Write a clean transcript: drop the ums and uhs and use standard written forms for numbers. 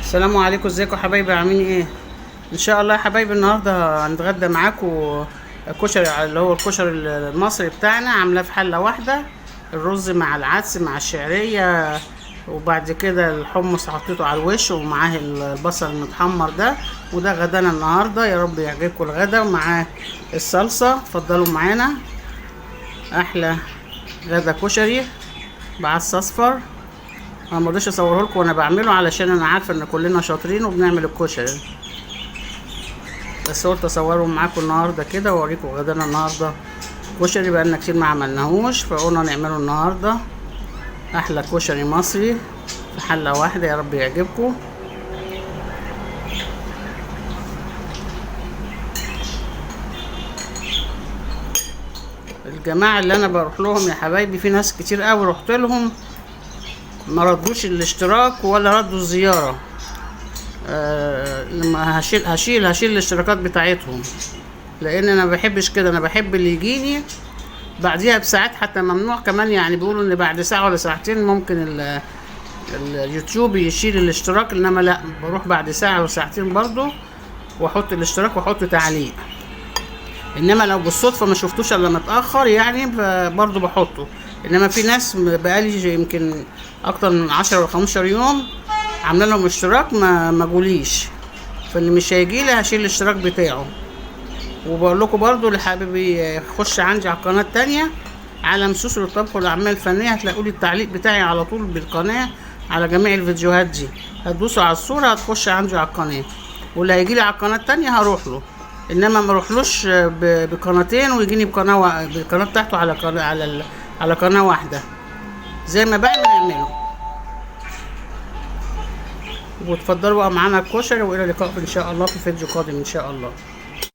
السلام عليكم، ازيكم يا حبايبي؟ عاملين ايه؟ ان شاء الله يا حبايبي النهارده هنتغدى معاكم كشري، اللي هو الكشري المصري بتاعنا، عاملاه في حله واحدة، الرز مع العدس مع الشعرية، وبعد كده الحمص حطيته على الوش ومعاه البصل المتحمر ده. وده غدانا النهارده، يا رب يعجبكم الغدا ومعاه الصلصه. اتفضلوا معانا احلى غدا كشري بعدس اصفر. انا ما رضيتش اصوره لكم وانا بعمله علشان انا عارفه ان كلنا شاطرين وبنعمل الكشري، بس قلت اصوره معاكم النهارده كده واوريكم غدانا النهارده. كشري بقالنا كتير ما عملناهوش، فقلنا نعمله النهارده. احلى كشري مصري في حله واحدة، يا رب يعجبكم. الجماعة اللي انا بروح لهم يا حبايبي، في ناس كتير قوي رحت لهم ما ردوش الاشتراك ولا ردوا الزيارة. لما هشيل هشيل هشيل الاشتراكات بتاعتهم، لان انا ما بحبش كده. انا بحب اللي يجيني بعديها بساعات، حتى ممنوع كمان، يعني بيقولوا ان بعد ساعة ولا ساعتين ممكن اليوتيوب يشيل الاشتراك، انما لا، بروح بعد ساعة وساعتين برضو واحط الاشتراك واحط تعليق. انما لو بالصدفة ما شفتوش الا متاخر يعني برضو بحطه. انما في ناس بقالي يمكن اكتر من 10 ولا 15 يوم عامله لهم اشتراك ما جوليش، فاللي مش هيجي لي هشيل الاشتراك بتاعه. وبقول لكم برضو اللي حابب يخش عندي على القناة التانية عالم سوسو للطبخ والاعمال الفنية، هتلاقوا لي التعليق بتاعي على طول بالقناة على جميع الفيديوهات دي. هتدوسوا على الصورة هتخش عندي على القناة، واللي هيجي لي على القناة التانية هروح له، انما ما اروحلوش بقناتين ويجيني بالقناة بتاعته على قناة، على قناة واحدة. زي ما بعمل اعمله. وتفضلوا بقى معانا الكشري، والى اللقاء ان شاء الله في فيديو قادم ان شاء الله.